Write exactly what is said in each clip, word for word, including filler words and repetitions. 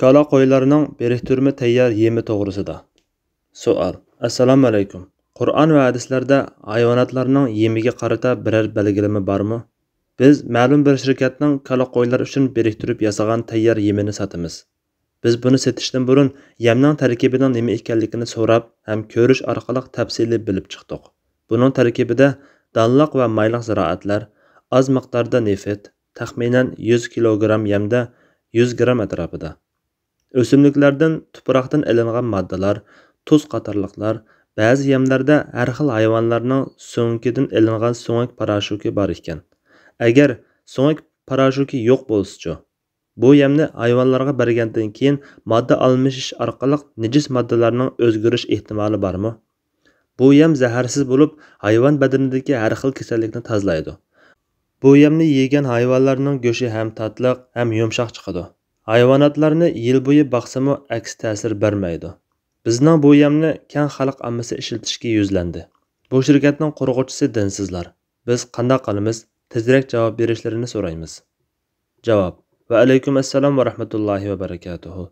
كالا قويلارنىڭ بىرىكتۈرمە تەييار يېمى توغرىسىدا. سوئال. ئەسسالامۇئەلەيكۇم. قۇرئان ۋە ھەدىسلەردە ھايۋاناتلارنىڭ يېمىگە قارىتا بىرەر بەلگىلىمە بارمۇ؟ بىز مەلۇم بىر شىركەتنىڭ كالا قويلار ئۈچۈن بىرىكتۈرۈپ ياسىغان تەييار يېمىنى ساتىمىز. بىز بۇنى سېتىشتىن بۇرۇن يەمنىڭ تەركىبىنىڭ نېمە ئىكەنلىكىنى سوراپ ھەم كۆرۈش ئارقىلىق تەپسىلىي بىلىپ چىقتۇق. بۇنىڭ تەركىبىدە دانلىق ۋە مايلىق زىرائەتلەر، ئاز مىقداردا نېفىت، تەخمىنەن يۈز كىلوگرام يەمدە يۈز گرام ئەتراپىدا. ئۆسۈملۈكلەردىن، تۇپراقتىن ئېلىنغان ماددىلار، تۇز قاتارلىقلار، بەزى يەملەردە ھەر خىل ھايۋانلارنىڭ سۆڭىكىدىن ئېلىنغان سۆڭەك پاراشوكى بار ئىكەن. ئەگەر سۆڭەك پاراشوكى يوق بولسىچۇ؟ بۇ يەمنى ھايۋانلارغا بەرگەندىن كېيىن ماددا ئالمىشىش ئارقىلىق نىجىس ماددىلارنىڭ ئۆزگىرىش ئېھتىمالى بارمۇ؟ بۇ يەم زەھەرسىز بولۇپ، ھايۋان بەدىنىدىكى ھەر خىل كېسەللىكنى تازىلايدۇ. بۇ يەمنى يېگەن ھايۋانلارنىڭ گۆشى ھەم تاتلىق، ھەم يۇمشاق چىقىدۇ. ھايۋاناتلارنى يىل بويى باقسىمۇ ئەكس تەسىر بەرمەيدۇ. بىزنىڭ بۇ يەمنى كەڭ خەلق ئاممىسى ئىشلىتىشكە يۈزلەندى. بۇ شىركەتنىڭ قۇرغۇچىسى دىنسىزلار. بىز قانداق قىلىمىز؟ تېزرەك جاۋاب بېرىشلىرىنى سورايمىز. جاۋاب. ۋەئەلەيكۇم ئەسسالام ۋە رەھمەتۇللاھى ۋە بەرىكاتۇھۇ.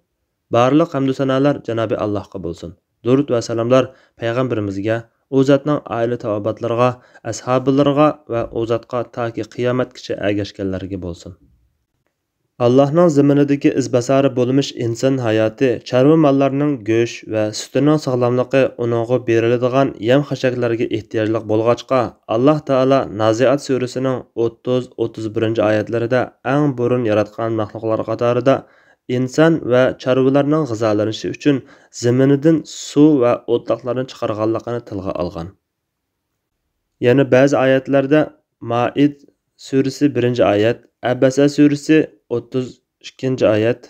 بارلىق ھەمدۇ سانالار جانابى ئاللاھقا بولسۇن. دۇرۇت ۋە سالاملار پەيغەمبىرىمىزگە، ئۇ زاتنىڭ ئائىلە تاۋابىئاتلىرىغا، ئەسھابىلىرىغا ۋە ئۇ زاتقا تاكى قىيامەتكىچە ئەگەشكەنلەرگە بولسۇن. ئاللاھنىڭ زېمىنىدىكى ئىزباسارى بولمىش ئىنسان ھاياتى چارۋا ماللارنىڭ گۆش ۋە سۈتىنىڭ ساغلاملىقى ئۇنىڭغا بېرىلىدىغان يەم-خەشەكلەرگە ئېھتىياجلىق بولغاچقا، ئاللاھ تائالا نازىئات سۈرىسىنىڭ ئوتتۇز، ئوتتۇز بىرىنچى ئايەتلىرىدە ئەڭ بۇرۇن ياراتقان مەخلۇقلار قاتارىدا ئىنسان ۋە چارۋىلارنىڭ غىزالىنىشى ئۈچۈن زېمىنىدىن سۇ ۋە ئوتلاقلارنى چىقارغانلىقىنى تىلغا ئالغان. يەنە بەزى ئايەتلەردە مائىد سۈرىسى بىرىنچى ئايەت، ئەبەسە سۈرىسى ئوتتۇز ئىككىنچى ئايەت،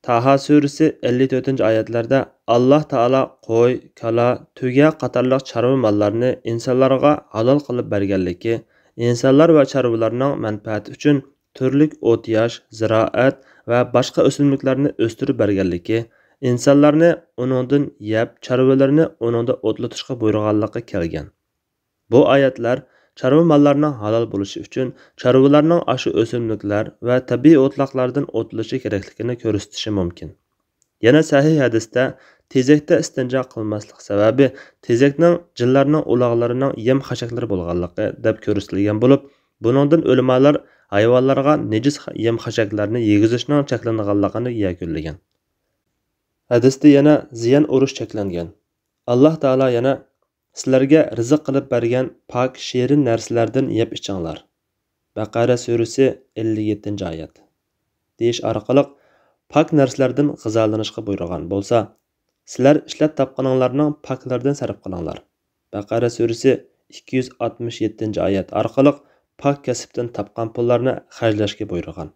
تاھا سۈرىسى ئەللىك تۆتىنچى ئايەتلەردە ئاللاھ تائالا قوي، كالا، تۆگە قاتارلىق چارۋا ماللارنى ئىنسانلارغا ھالال قىلىپ بەرگەنلىكى، ئىنسانلار ۋە چارۋىلارنىڭ مەنپەئەتى ئۈچۈن تۈرلۈك ئوت-ياش، زىرائەت ۋە باشقا ئۆسۈملۈكلەرنى ئۆستۈرۈپ بەرگەنلىكى، ئىنسانلارنى ئۇنىڭدىن يەپ، چارۋىلىرىنى ئۇنىڭدا ئوتلىتىشقا بۇيرۇغانلىقى كەلگەن. بۇ ئايەتلەر چارۋا ماللارنىڭ ھالال بولۇشى ئۈچۈن چارۋىلارنىڭ ئاشۇ ئۆسۈملۈكلەر ۋە تەبىئىي ئوتلاقلاردىن ئوتلىشى كېرەكلىكىنى كۆرسىتىشى مۇمكىن. يەنە سەھىھ ھەدىستە تېزەكتە ئىستىنجا قىلماسلىق سەۋەبى تېزەكنىڭ جىنلارنىڭ ئۇلاغلىرىنىڭ يەم-خەشەكلىرى بولغانلىقى دەپ كۆرسىتىلگەن بولۇپ، بۇنىڭدىن ئۆلىمالار ھايۋانلارغا نىجىس يەم-خەشەكلەرنى يېگۈزۈشنىڭ چەكلىنىدىغانلىقىنى يەكۈنلىگەن. ھەدىستە يەنە زىيان ئۇرۇش چەكلەنگەن. ئاللاھ تائالا يەنە سىلەرگە رىزىق قىلىپ بەرگەن پاك، شېرىن نەرسىلەردىن يەپ ئىچىڭلار. بەقەرە سۈرىسى ئەللىك يەتتىنچى ئايەت. دېيىش ئارقىلىق پاك نەرسىلەردىن غىزالىنىشقا بۇيرۇغان بولسا، سىلەر ئىشلەپ تاپقىنىڭلارنىڭ پاكلىرىدىن سەرپ قىلىڭلار. بەقەرە سۈرىسى ئىككى يۈز ئاتمىش يەتتىنچى ئايەت ئارقىلىق پاك كەسىپتىن تاپقان پۇللارنى خەجلەشكە بۇيرۇغان.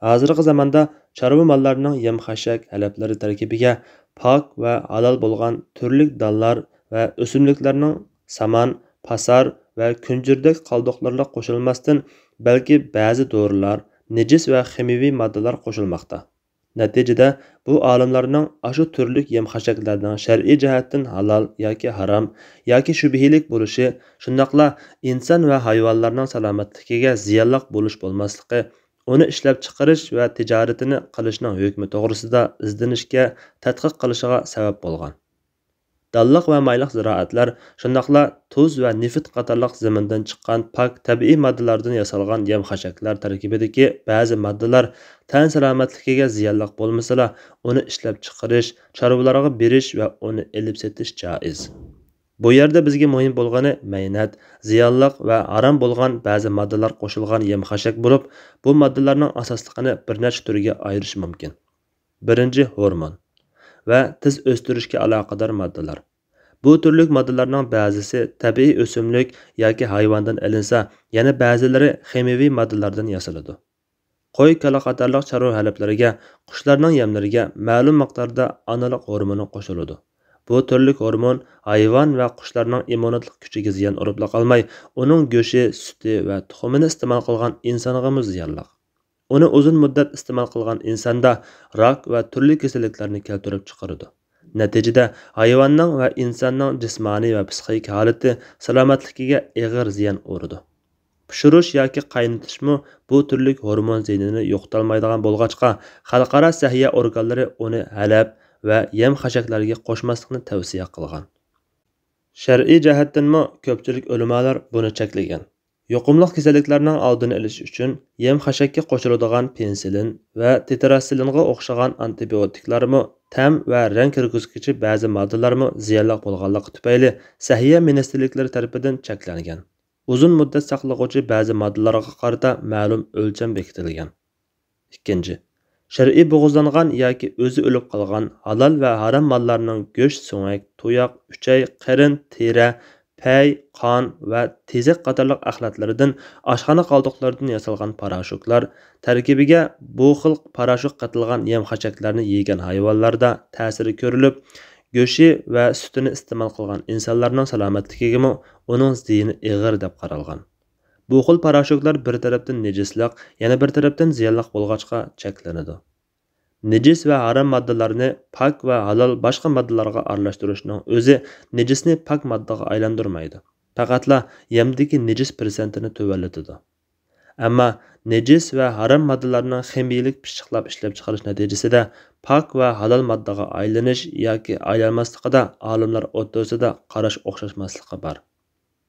ھازىرقى زاماندا چارۋا ماللارنىڭ يەم-خەشەك، ھەلەپلىرى تەركىبىگە پاك ۋە ھالال بولغان تۈرلۈك دانلار ۋە ئۆسۈملۈكلەرنىڭ سامان، پاسار ۋە كۈنجۈردەك قالدۇقلىرىلا قوشۇلماستىن، بەلكى بەزى دورىلار، نىجىس ۋە خىمىيىۋى ماددىلار قوشۇلماقتا. نەتىجىدە، بۇ ئالىملارنىڭ ئاشۇ تۈرلۈك يەم-خەشەكلەرنىڭ شەرئىي جەھەتتىن ھالال ياكى ھارام ياكى شۈبھىلىك بولۇشى، شۇنداقلا ئىنسان ۋە ھايۋانلارنىڭ سالامەتلىكىگە زىيانلىق بولۇش بولماسلىقى، ئۇنى ئىشلەپچىقىرىش ۋە تىجارىتىنى قىلىشنىڭ ھۆكمى توغرىسىدا ئىزدىنىشكە، تەتقىق قىلىشىغا سەۋەب بولغان. دانلىق ۋە مايلىق زىرائەتلەر، شۇنداقلا تۇز ۋە نېفىت قاتارلىق زېمىندىن چىققان پاك تەبىئىي ماددىلاردىن ياسالغان يەم-خەشەكلەر تەركىبىدىكى بەزى ماددىلار تەن سالامەتلىكىگە زىيانلىق بولمىسىلا، ئۇنى ئىشلەپچىقىرىش، چارۋىلارغا بېرىش ۋە ئۇنى ئېلىپ سېتىش جائىز. بۇ يەردە بىزگە مۇھىم بولغىنى مەينەت، زىيانلىق ۋە ھارام بولغان بەزى ماددىلار قوشۇلغان يەم-خەشەك بولۇپ، بۇ ماددىلارنىڭ ئاساسلىقىنى بىر نەچچە تۈرگە ئايرىش مۇمكىن. بىرىنچى، ھورمون ۋە تېز ئۆستۈرۈشكە ئالاقىدار ماددىلار. بۇ تۈرلۈك ماددىلارنىڭ بەزىسى تەبىئىي ئۆسۈملۈك ياكى ھايۋاندىن ئېلىنسا، يەنە بەزىلىرى خىمىيىۋى ماددىلاردىن ياسىلىدۇ. قوي، كالا قاتارلىق چارۋا ھەلەپلىرىگە، قۇشلارنىڭ يەملىرىگە مەلۇم مىقداردا ئانىلىق ھورمونى قوشۇلىدۇ. بۇ تۈرلۈك ھورمون ھايۋان ۋە قۇشلارنىڭ ئىممۇنىتېت كۈچىگە زىيان ئۇرۇپلا قالماي، ئۇنىڭ گۆشى، سۈتى ۋە تۇخۇمىنى ئىستېمال قىلغان ئىنسانغىمۇ زىيانلىق. ئۇنى ئۇزۇن مۇددەت ئىستېمال قىلغان ئىنساندا راك ۋە تۈرلۈك كېسەللىكلەرنى كەلتۈرۈپ چىقىرىدۇ. نەتىجىدە، ھايۋاننىڭ ۋە ئىنساننىڭ جىسمانىي ۋە پىسخىك ھالىتى، سالامەتلىكىگە ئېغىر زىيان ئۇرىدۇ. پىشۇرۇش ياكى قاينىتىشمۇ بۇ تۈرلۈك ھورمون زىيىنىنى يوقىتالمايدىغان بولغاچقا، خەلقئارا سەھىيە ئورگانلىرى ئۇنى ھەلەپ ۋە يەم خەشەكلەرگە قوشماسلىقنى تەۋسىيە قىلغان. شەرئىي جەھەتتىنمۇ كۆپچىلىك ئۆلىمالار بۇنى چەكلىگەن. يۇقۇملۇق كېسەللىكلەرنىڭ ئالدىنى ئېلىش ئۈچۈن يەم خەشەككە قوشۇلىدىغان پېنسىلىن ۋە تېتراسىلىنغا ئوخشىغان ئانتىبىيوتىكلارمۇ، تەم ۋە رەڭ كىرگۈزگۈچى بەزى ماددىلارمۇ زىيانلىق بولغانلىقى تۈپەيلى سەھىيە مىنىستىرلىكلىرى تەرىپىدىن چەكلەنگەن. ئۇزۇن مۇددەت ساقلىغۇچى بەزى ماددىلارغا قارىتا مەلۇم ئۆلچەم بېكىتىلگەن. ئىككىنچى، شەرئىي بوغۇزلانغان ياكى ئۆزى ئۆلۈپ قالغان ھالال ۋە ھارام ماللارنىڭ گۆش، سۆڭەك، تۇياق، ئۈچەي، قېرىن، تېرە، پەي، قان ۋە تېزەك قاتارلىق ئەخلەتلىرىدىن، ئاشخانا قالدۇقلىرىدىن ياسالغان پاراشوكلار، تەركىبىگە بۇ خىل پاراشوك قېتىلغان يەم خەشەكلەرنى يېگەن ھايۋانلاردا تەسىرى كۆرۈلۈپ، گۆشى ۋە سۈتىنى ئىستېمال قىلغان ئىنسانلارنىڭ سالامەتلىكىگىمۇ ئۇنىڭ زىيىنى ئېغىر دەپ قارالغان. بۇ خىل پاراشوكلار بىر تەرەپتىن نىجىسلىق، يەنە بىر تەرەپتىن زىيانلىق بولغاچقا چەكلىنىدۇ. نىجىس ۋە ھارام ماددىلارنى پاك ۋە ھالال باشقا ماددىلارغا ئارىلاشتۇرۇشنىڭ ئۆزى نىجىسنى پاك ماددىغا ئايلاندۇرمايدۇ. پەقەتلا يەمدىكى نىجىس پىرسەنتىنى تۆۋەنلىتىدۇ. ئەمما نىجىس ۋە ھارام ماددىلارنىڭ خىمىيىلىك پىششىقلاپ ئىشلەپچىقىرىش نەتىجىسىدە پاك ۋە ھالال ماددىغا ئايلىنىش ياكى ئايلانماسلىقىدا ئالىملار ئوتتۇرىسىدا قاراش ئوخشاشماسلىقى بار.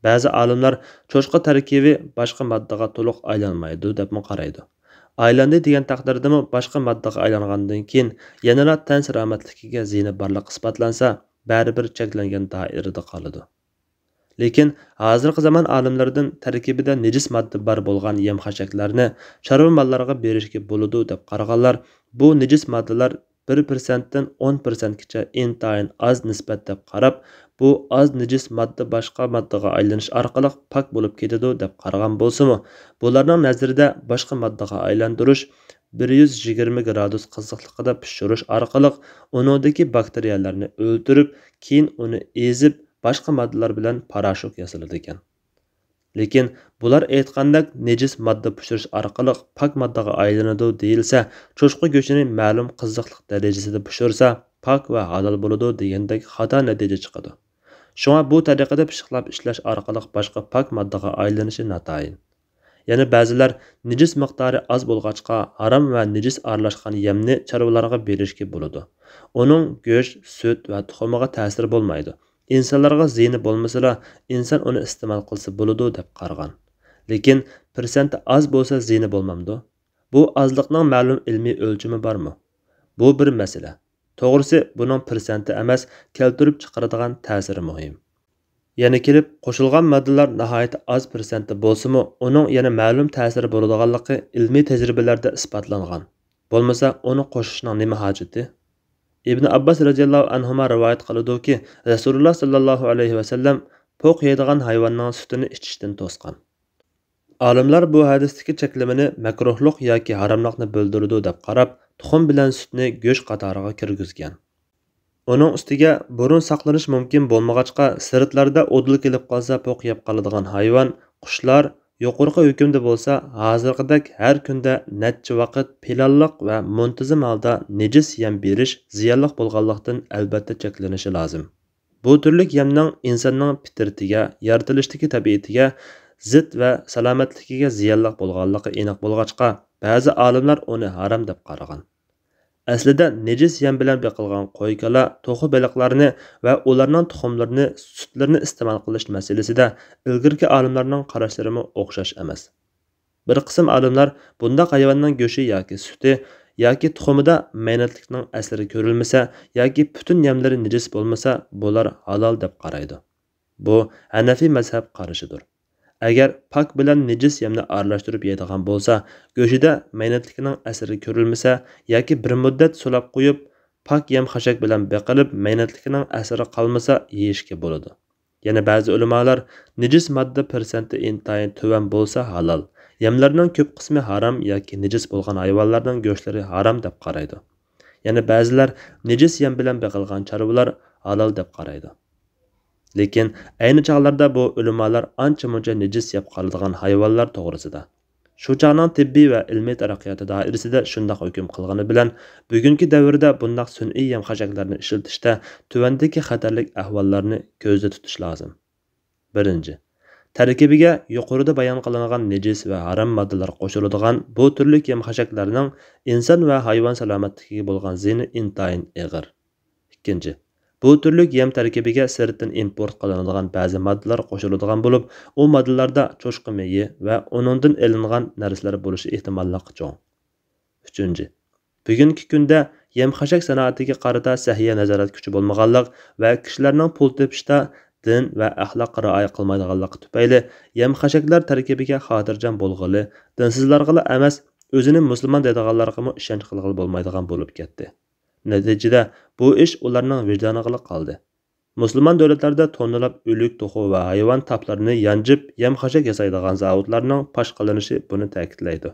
بەزى ئالىملار چوشقا تەركىبى باشقا ماددىغا تولۇق ئايلانمايدۇ دەپمۇ قارايدۇ. ئايلاندى دېگەن تەقدىردىمۇ باشقا ماددىغا ئايلانغاندىن كېيىن يەنىلا تەن سالامەتلىكىگە زىيىنى بارلىقى ئىسپاتلانسا، بەرىبىر چەكلەنگەن دائىرىدە قالىدۇ. لېكىن ھازىرقى زامان ئالىملىرىدىن تەركىبىدە نىجىس ماددا بار بولغان يەم خەشەكلەرنى چارۋا ماللارغا بېرىشكە بولىدۇ دەپ قارىغانلار بۇ نىجىس ماددىلار بىر پىرسەنتتىن ئون پىرسەنتكىچە ئىنتايىن ئاز نىسبەت دەپ قاراپ، بۇ ئاز نىجىس ماددا باشقا ماددىغا ئايلىنىش ئارقىلىق پاك بولۇپ كېتىدۇ دەپ قارىغان بولسىمۇ، بۇلارنىڭ نەزىرىدە باشقا ماددىغا ئايلاندۇرۇش، بىر يۈز يىگىرمە گرادۇس قىزىقلىقىدا پىشۇرۇش ئارقىلىق ئۇنىڭدىكى باكتېرىيەلەرنى ئۆلتۈرۈپ، كېيىن ئۇنى ئېزىپ، باشقا ماددىلار بىلەن پاراشوك ياسىلىدىكەن. لېكىن بۇلار ئېيتقاندەك نىجىس ماددا پىشۇرۇش ئارقىلىق پاك ماددىغا ئايلىنىدۇ دېيىلسە، چوشقا گۆشىنى مەلۇم قىزىقلىق دەرىجىسىدە پىشۇرسا، پاك ۋە ھالال بولىدۇ دېگەندەك خاتا نەتىجە چىقىدۇ. شۇڭا بۇ تەرىقىدە پىششىقلاپ ئىشلەش ئارقىلىق باشقا پاك ماددىغا ئايلىنىشى ناتايىن. يەنە بەزىلەر نىجىس مىقدارى ئاز بولغاچقا، ھارام ۋە نىجىس ئارىلاشقان يەمنى چارۋىلارغا بېرىشكە بولىدۇ. ئۇنىڭ گۆش، سۈت ۋە تۇخۇمىغا تەسىرى بولمايدۇ. ئىنسانلارغا زىيىنى بولمىسىلا، ئىنسان ئۇنى ئىستېمال قىلسا بولىدۇ دەپ قارىغان. لېكىن پىرسەنتى ئاز بولسا زىيىنى بولمامدۇ؟ بۇ ئازلىقنىڭ مەلۇم ئىلمىي ئۆلچىمى بارمۇ؟ بۇ بىر مەسىلە. توغرىسى، بۇنىڭ پىرسەنتى ئەمەس، كەلتۈرۈپ چىقىرىدىغان تەسىرى مۇھىم. يەنە كېلىپ، قوشۇلغان ماددىلار ناھايىتى ئاز پىرسەنتتە بولسىمۇ، ئۇنىڭ يەنە مەلۇم تەسىرى بولىدىغانلىقى ئىلمىي تەجرىبىلەردە ئىسپاتلانغان. بولمىسا، ئۇنى قوشۇشنىڭ نېمە ھاجىتى؟ ئىبن ئابباس رەزىياللاھۇ ئەنھۇما رىۋايەت قىلىدۇكى، رەسۇلۇللا ساللاللاھۇ ئەلەيھى ۋەسەللەم پوق يەيدىغان ھايۋاننىڭ سۈتىنى ئىچىشتىن توسقان. ئالىملار بۇ ھەدىستىكى چەكلىمىنى مەكرۇھلۇق ياكى ھاراملىقنى بىلدۈرىدۇ دەپ قاراپ، تۇخۇم بىلەن سۈتنى گۆش قاتارىغا كىرگۈزگەن. ئۇنىڭ ئۈستىگە بۇرۇن ساقلىنىش مۇمكىن بولمىغاچقا، سىرتلاردا ئۇدۇل كېلىپ قالسا پوق يەپ قالىدىغان ھايۋان، قۇشلار يۇقىرىقى ھۆكۈمدە بولسا، ھازىرقىدەك ھەر كۈندە نەچچە ۋاقىت پىلانلىق ۋە مۇنتىزىم ھالدا نىجىس يەم بېرىش زىيانلىق بولغانلىقتىن ئەلۋەتتە چەكلىنىشى لازىم. بۇ تۈرلۈك يەمنىڭ ئىنساننىڭ پىترىتىگە، يارىتىلىشتىكى تەبىئىتىگە زىت ۋە سالامەتلىكىگە زىيانلىق بولغانلىقى ئېنىق بولغاچقا، بەزى ئالىملار ئۇنى ھارام دەپ قارىغان. ئەسلىدە نىجىس يەم بىلەن بېقىلغان قوي-كالا، توخۇ بېلىقلارنى ۋە ئۇلارنىڭ تۇخۇملىرىنى، سۈتلىرىنى ئىستېمال قىلىش مەسىلىسىدە ئىلگىرىكى ئالىملارنىڭ قاراشلىرىمۇ ئوخشاش ئەمەس. بىر قىسىم ئالىملار بۇنداق ھايۋاننىڭ گۆشى ياكى سۈتى ياكى تۇخۇمىدا مەينەتلىكنىڭ ئەسىرى كۆرۈلمىسە ياكى پۈتۈن يەملىرى نىجىس بولمىسا، بۇلار ھالال دەپ قارايدۇ. بۇ ھەنەفىي مەزھەپ قارىشىدۇر. ئەگەر پاك بىلەن نىجىس يەمنى ئارىلاشتۇرۇپ يەيدىغان بولسا، گۆشىدە مەينەتلىكنىڭ ئەسىرى كۆرۈلمىسە ياكى بىر مۇددەت سولاپ قويۇپ، پاك يەم خەشەك بىلەن بېقىلىپ، مەينەتلىكنىڭ ئەسىرى قالمىسا يېيىشكە بولىدۇ. يەنە بەزى ئۆلىمالار نىجىس ماددا پىرسەنتى ئىنتايىن تۆۋەن بولسا ھالال، يەملەرنىڭ كۆپ قىسمى ھارام ياكى نىجىس بولغان ھايۋانلارنىڭ گۆشلىرى ھارام دەپ قارايدۇ. يەنە بەزىلەر نىجىس يەم بىلەن بېقىلغان چارۋىلار ھالال دەپ قارايدۇ. لېكىن ئەينى چاغلاردا بۇ ئۆلىمالار ئانچە-مۇنچە نىجىس يەپ قالىدىغان ھايۋانلار توغرىسىدا. شۇ چاغنىڭ تېببىي ۋە ئىلمىي تەرەققىياتى دائىرىسىدە شۇنداق ھۆكۈم قىلغىنى بىلەن، بۈگۈنكى دەۋردە بۇنداق سۈنئىي يەم-خەشەكلەرنى ئىشلىتىشتە تۆۋەندىكى خەتەرلىك ئەھۋاللارنى كۆزدە تۇتۇش لازىم. بىرىنچى، تەركىبىگە يۇقىرىدا بايان قىلىنغان نىجىس ۋە ھارام ماددىلار قوشۇلىدىغان بۇ تۈرلۈك يەم-خەشەكلەرنىڭ ئىنسان ۋە ھايۋان سالامەتلىكىگە بولغان زىيىنى ئىنتايىن ئېغىر. ئىككىنچى، بۇ تۈرلۈك يەم تەركىبىگە سىرتتىن ئىمپورت قىلىنىدىغان بەزى ماددىلار قوشۇلىدىغان بولۇپ، ئۇ ماددىلاردا چوشقا مېيى ۋە ئۇنىڭدىن ئېلىنغان نەرسىلەر بولۇشى ئېھتىماللىقى چوڭ. ئۈچىنچى، بۈگۈنكى كۈندە يەم-خەشەك سانائىتىگە قارىتا سەھىيە نازارەت كۈچى بولمىغانلىق ۋە كىشىلەرنىڭ پۇل تېپىشتا دىن ۋە ئەخلاققا رىئايە قىلمايدىغانلىقى تۈپەيلى يەم-خەشەكلەر تەركىبىگە خاتىرجەم بولغىلى، دىنسىزلارغىلا ئەمەس، ئۆزىنى مۇسۇلمان دەيدىغانلارغىمۇ ئىشەنچ قىلغىلى بولمايدىغان بولۇپ كەتتى. نەتىجىدە، بۇ ئىش ئۇلارنىڭ ۋىجدانىغىلا قالدى. مۇسۇلمان دۆلەتلەردە توننىلاپ ئۆلۈك توخۇ ۋە ھايۋان تاپلىرىنى يانجىپ، يەم-خەشەك ياسايدىغان زاۋۇتلارنىڭ پاش قىلىنىشى بۇنى تەكىتلەيدۇ.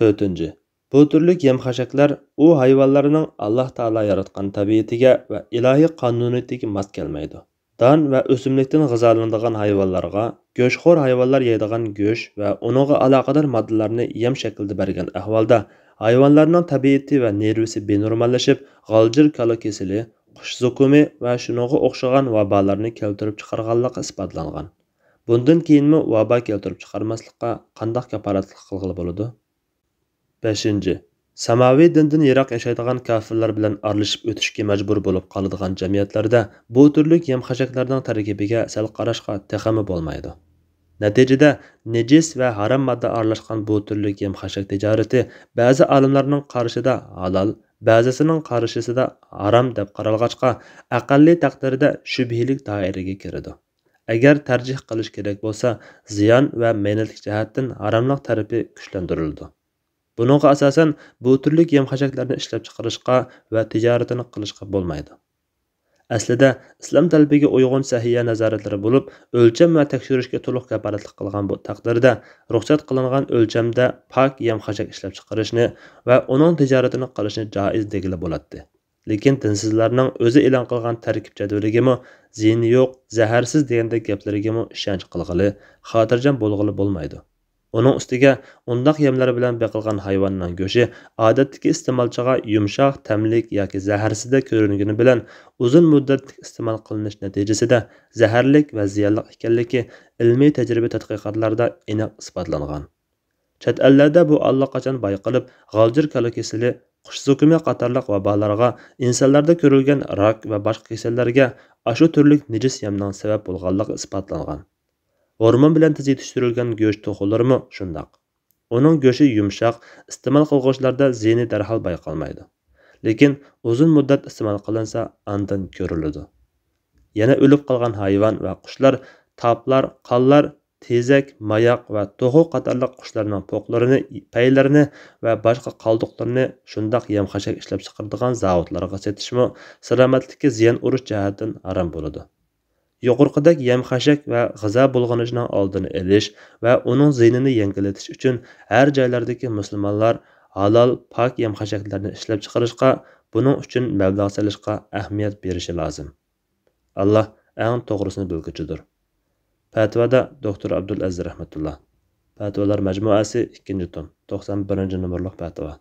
تۆتىنچى، بۇ تۈرلۈك يەم-خەشەكلەر ئۇ ھايۋانلارنىڭ ئاللاھ تائالا ياراتقان تەبىئىتىگە ۋە ئىلاھىي قانۇنىيىتىگە ماس كەلمەيدۇ. دان ۋە ئۆسۈملۈكتىن غىزالىنىدىغان ھايۋانلارغا گۆشخور ھايۋانلار يەيدىغان گۆش ۋە ئۇنىڭغا ئالاقىدار ماددىلارنى يەم شەكلىدە بەرگەن ئەھۋالدا، ھايۋانلارنىڭ تەبىئىتى ۋە نېرۋىسى بىنورماللىشىپ، غالجىر كالا كېسىلى، قۇش زۇكۇمى ۋە شۇنىڭغا ئوخشىغان ۋابالارنى كەلتۈرۈپ چىقارغانلىقى ئىسپاتلانغان. بۇندىن كېيىنمۇ ۋابا كەلتۈرۈپ چىقارماسلىققا قانداق كاپالەتلىك قىلغىلى بولىدۇ؟ بەشىنچى، ساماۋى دىندىن يىراق ياشايدىغان كاپىرلار بىلەن ئارىلىشىپ ئۆتۈشكە مەجبۇر بولۇپ قالىدىغان جەمئىيەتلەردە بۇ تۈرلۈك يەم-خەشەكلەرنىڭ تەركىبىگە سەل قاراشقا تېخىمۇ بولمايدۇ. نەتىجىدە، نىجىس ۋە ھارام ماددا ئارىلاشقان بۇ تۈرلۈك يەم-خەشەك تىجارىتى بەزى ئالىملارنىڭ قارىشىدا ھالال، بەزىسىنىڭ قارىشىسىدا ھارام دەپ قارالغاچقا، ئەقەللىي تەقدىردە شۈبھىلىك دائىرىگە كىرىدۇ. ئەگەر تەرجىھ قىلىش كېرەك بولسا، زىيان ۋە مەينەتلىك جەھەتتىن ھاراملىق تەرىپى كۈچلەندۈرۈلىدۇ. بۇنىڭغا ئاساسەن، بۇ تۈرلۈك يەم-خەشەكلەرنى ئىشلەپچىقىرىشقا ۋە تىجارىتىنى قىلىشقا بولمايدۇ. ئەسلىدە، ئىسلام تەلىپىگە ئۇيغۇن سەھىيە نازارەتلىرى بولۇپ، ئۆلچەم ۋە تەكشۈرۈشكە تولۇق كاپالەتلىك قىلغان بۇ تەقدىردە، رۇخسەت قىلىنغان ئۆلچەمدە پاك يەم-خەشەك ئىشلەپچىقىرىشنى ۋە ئۇنىڭ تىجارىتىنى قىلىشنى جائىز دېگىلى بولاتتى. لېكىن دىنسىزلارنىڭ ئۆزى ئېلان قىلغان تەركىب جەدۋىلىگىمۇ، زىيىنى يوق، زەھەرسىز دېگەندەك گەپلىرىگىمۇ ئىشەنچ قىلغىلى، خاتىرجەم بولغىلى بولمايدۇ. ئۇنىڭ ئۈستىگە، ئۇنداق يەملەر بىلەن بېقىلغان ھايۋاننىڭ گۆشى ئادەتتىكى ئىستېمالچىغا يۇمشاق، تەملىك ياكى زەھەرسىزدەك كۆرۈنگىنى بىلەن، ئۇزۇن مۇددەتلىك ئىستېمال قىلىنىش نەتىجىسىدە زەھەرلىك ۋە زىيانلىق ئىكەنلىكى ئىلمىي تەجرىبە تەتقىقاتلاردا ئېنىق ئىسپاتلانغان. چەت ئەللەردە بۇ ئاللىقاچان بايقىلىپ، غالجىر كالا كېسىلى، قۇش زۇكىمى قاتارلىق ۋابالارغا، ئىنسانلاردا كۆرۈلگەن راك ۋە باشقا كېسەللەرگە ئاشۇ تۈرلۈك نىجىس يەمنىڭ سەۋەب بولغانلىقى ئىسپاتلانغان. ھورمون بىلەن تېز يېتىشتۈرۈلگەن گۆش توخۇلىرىمۇ شۇنداق. ئۇنىڭ گۆشى يۇمشاق، ئىستېمال قىلغۇچىلاردا زىيىنى دەرھال بايقالمايدۇ. لېكىن ئۇزۇن مۇددەت ئىستېمال قىلىنسا، ئاندىن كۆرۈلىدۇ. يەنە ئۆلۈپ قالغان ھايۋان ۋە قۇشلار، تاپلار، قانلار، تېزەك، ماياق ۋە توخۇ قاتارلىق قۇشلارنىڭ پوقلىرىنى، پەيلىرىنى ۋە باشقا قالدۇقلىرىنى شۇنداق يەم-خەشەك ئىشلەپچىقىرىدىغان زاۋۇتلارغا سېتىشمۇ سالامەتلىككە زىيان ئۇرۇش جەھەتتىن ھارام بولىدۇ. يۇقىرىقىدەك يەم-خەشەك ۋە غىزا بۇلغىنىشىنىڭ ئالدىنى ئېلىش ۋە ئۇنىڭ زىيىنىنى يەڭگىللىتىش ئۈچۈن ھەر جايلاردىكى مۇسۇلمانلار ھالال، پاك يەم-خەشەكلەرنى ئىشلەپچىقىرىشقا، بۇنىڭ ئۈچۈن مەبلەغ سېلىشقا ئەھمىيەت بېرىشى لازىم. ئاللا ئەڭ توغرىسىنى بىلگۈچىدۇر. پەتىۋادا دوكتور ئابدۇل ئەزىز رەھمەتۇللا. پەتىۋالار مەجمۇئەسى، ئىككىنچى توم، توقسان بىرىنچى نومۇرلۇق پەتىۋا.